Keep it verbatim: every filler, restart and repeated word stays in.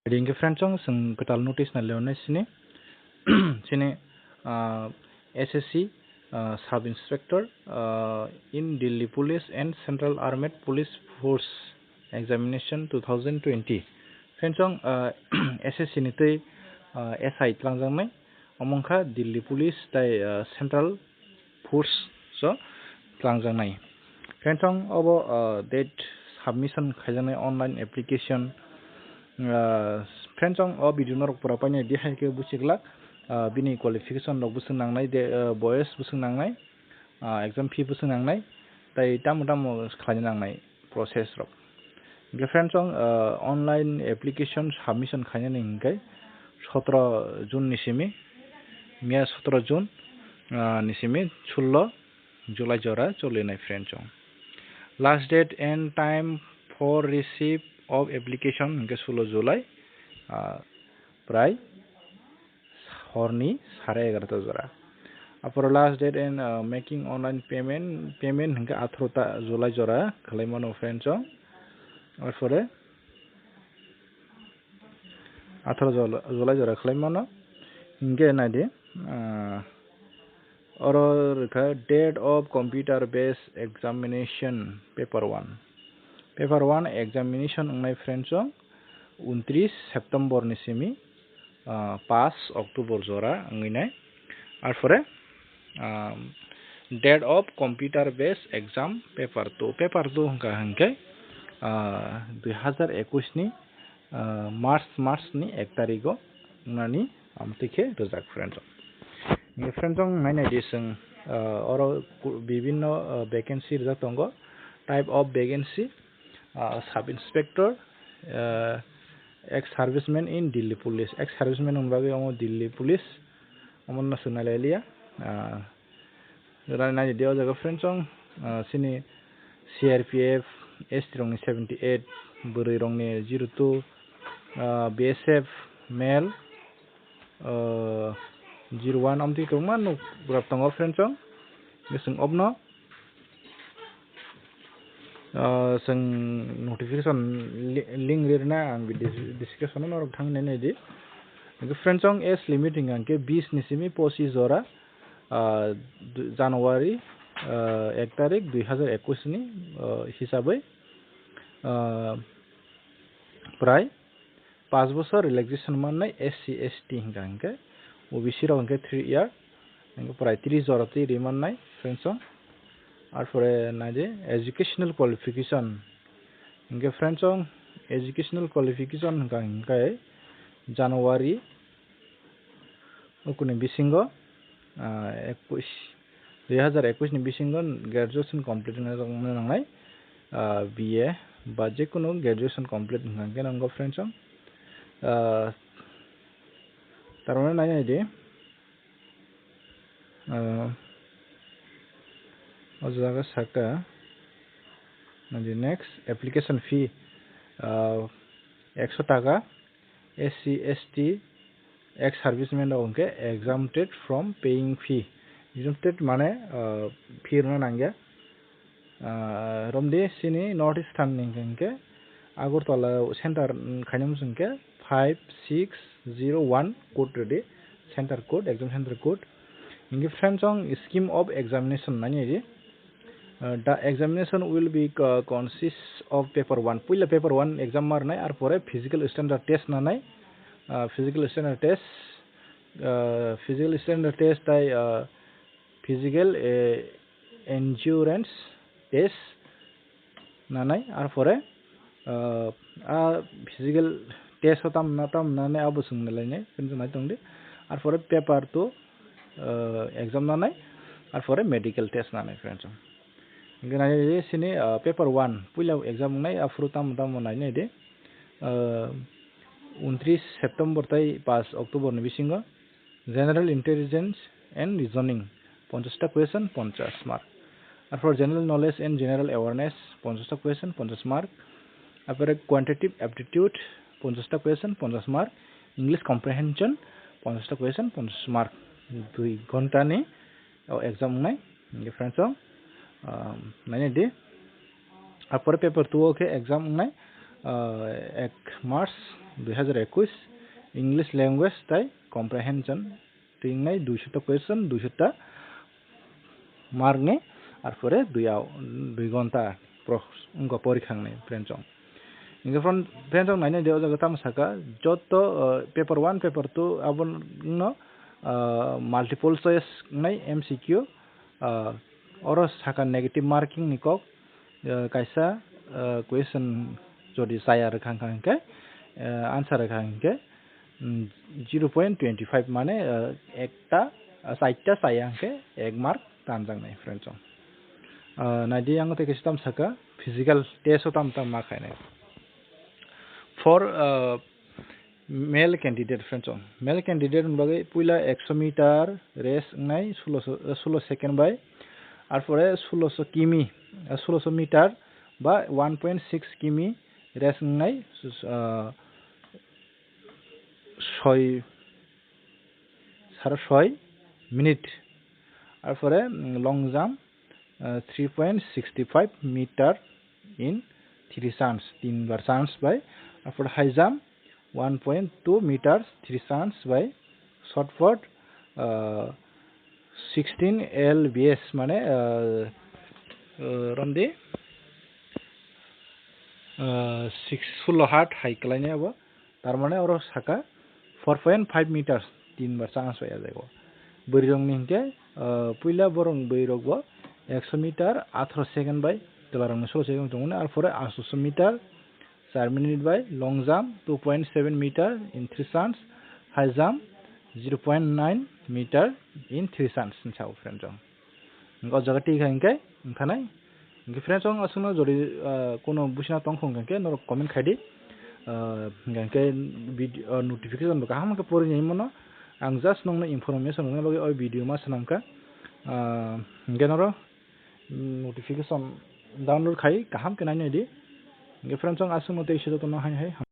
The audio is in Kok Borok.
Ringke friend chong, chwng kwtal notice na leonai sini. Sini, ah, S S C, ah, Sub Inspector, ah, in Delhi Police and Central Armed Police Force Examination two thousand twenty. Friend chong, ah, S S C ni twi, ah, S I tlangjaknai. Omo wngkha Delhi Police tai, ah, Central Force o tlangjaknai. Friend chong obo, ah, date submission khaijaknai online application. Ah, friend chong o video norok pura painai di hai khe buchiglak, ah, bini qualification rok bwswk nangnai, de, ah, boyes bwswk nangnai, ah, exam fee bwswk nangnai, tai tamo tamo khlaina nangnai process rok. Hingke friend chong, ah, online application submission khainani hingke sotro June ni simi, miya sotro June, ah, ni simi sullo July jora cholinai friend chong. Last date and time for receive of application hingke sullo July, ah, prai horni sare egarota jora. Aporo last date and, uh, making online payment, payment hingke atharo ta July jora khlai mano friend chong. Apore atharo Jul-, July jora khlai mano. Hingke naidi, uh, oro rikha date of computer based examination paper one. Paper one examination wngnai friend chong untris September ni simi, ah, pas October jora wngwi nai. Arpore, ah, date of computer based exam paper two. Paper two hwnkha hwnkhe, ah, dui hazar ekwis ni, ah, March, March ni ek tarigo wngnani amtwi khe rwjak friend chong. Hwnkhe friend chong nainai di chwng, ah, oro ku-, bibinno, ah, vacancy rwjak tongo. Type of vacancy, ah, Sub Inspector, ah, ex serviceman in Delhi Police. Ex serviceman wng bagwi omo Delhi Police, omo no swng nai lai liya. Ah, jora nai di o jaga friend chong, ah, sini C R P F, S T rokni seventy eight, bwrwi rokni zero two, ah, B S F male, ah, zero one, amtwi kwbangma nuk rok tongo friend chong. Bising obno, ah, chwng notification li-, link rirna ang dis-, description o norok thangwi nai di. Hwnkhe friend chong age limit hwnkha hwnkhe bis ni simi pochis jora, ah, du-, January, ah, ek tarik dui hazar ekwis ni, ah, hisabwi, ah, prai pas bosor relaxation mannai S C S T hwnkha hwnkhe, O B C rok hwnkhe three year, hwnkhe prai tris jora twi ri mannai friend chong. Arpore naidi educational qualification, hwnkhe friend chong educational qualification hwnkha hwnkhe January ukuni bisingo, ah, ekwis, dui hazar ekwis ni bisingo graduation complete wngna nangnai, ah, B A ba jekunu graduation complete wngkha hwnkhe nango friend chong. Ah, tarmane nai nai di, ah, o jaga saka, nai di next application fee, ah, ekso taka, S C, S T, ex serviceman rok hwnkhe exempted from paying fee. Exempted mane, ah, fee rwna nangya. Ah, romdi sini North Eastern ni hwnkhe Agartala center, mm, khaina muchung khe five six zero one code rwdi, center code, exam center code. Hwnkhe friend chong scheme of examination nai nai di. Uh, the examination will be, uh, consists of paper one. Puila paper one exam ma rwnai, arpore physical standard test nanai. Uh, physical standard test, uh, physical standard test tai, uh, physical, uh, endurance test nanai, arpore, uh, a physical test o tam na, tam nanai abo swng nai lainai, friends nai tongdi. Arpore paper two, uh, exam nanai, arpore medical test nanai, friends. Hingke nai di sini, ah, paper one, puila exam wngnai, aphuru tamo tamo nai nai di. Ah, untris September tai pas October ni bisingo General Intelligence and Reasoning, ponchash ta question, ponchash mark. Arpor General Knowledge and General Awareness, ponchash ta question, ponchash mark. Arpore Quantitative Aptitude, ponchash ta question, ponchash mark. English Comprehension, ponchash ta question, ponchash mark. Dui ghonta ni o exam wngnai, hingke friends o, ah, nai nai di. Arpore paper two o khe exam wngnai, ah, ek March, dui hazar ekush, English language tai comprehension, twi wngnai duisho ta question, duisho ta mark ni, arpore dui au, dui gonta pro-, wngkha porikha wngnai, friends song. Hingke friend, friends song nainai de o jaga tamo saka, joto, uh, paper one, paper two abo wngno, uh, multiple choice wngnai M C Q, uh, oro saka negative marking ni kok, uh, kaisa, uh, question jodi chaya rwkha hingka hingke, uh, answer rwkha hingke, mm, zero point twenty five mane, uh, ekta, uh, chaita chaya hingke ek mark tanjaknai, friends song. Uh, naidi ang tei kaisa tam saka physical test o tam tam ma khainai. For, uh, male candidate, friends song. Male candidate ni bagwi puila ekso meter race wngnai sulosho, uh, sulo second bai. Arpore suloso kimi, uh, suloso meter ba one point six kimi race wngnai, uh, soi, saro soi minute. Arpore, mm, long jump, uh, three point six five meter in three chance, tin bar chance bai. Arpore high jump, one point two meters, three chance bai. Shot put, uh, sixteen L B S, mane, uh, uh, romdi, uh, six, sullo hat hai kalainai abo. Tar mane oro saka four point five meters, tin bar chance bai ajaigo. Bwrwi rokni hinkhe, uh, puila borok bwrwi rokbo ekso meter atharo second bai, twla rokni solo second tongmani, arpore aatharoso meter char minute bai, long jump two point seven meter in three chance, high jump zero point nine meter in three chance hinwi sao, friends song. Hingke o jaga twi kha hingke wngkhanai. Hingke friends song, aswkno jodi, ah, kono buisina tongkha hingke norok comment khaidi. Ah, hingke video, ah, notification bo kaham khe pori nai mano. Ang just nongno information rwna bagwi o video ma swnamkha. Ah, hingke norok notification download khai kaham khe nai naidi. Hingke friends song, aswkno tei sijak tono hai hai.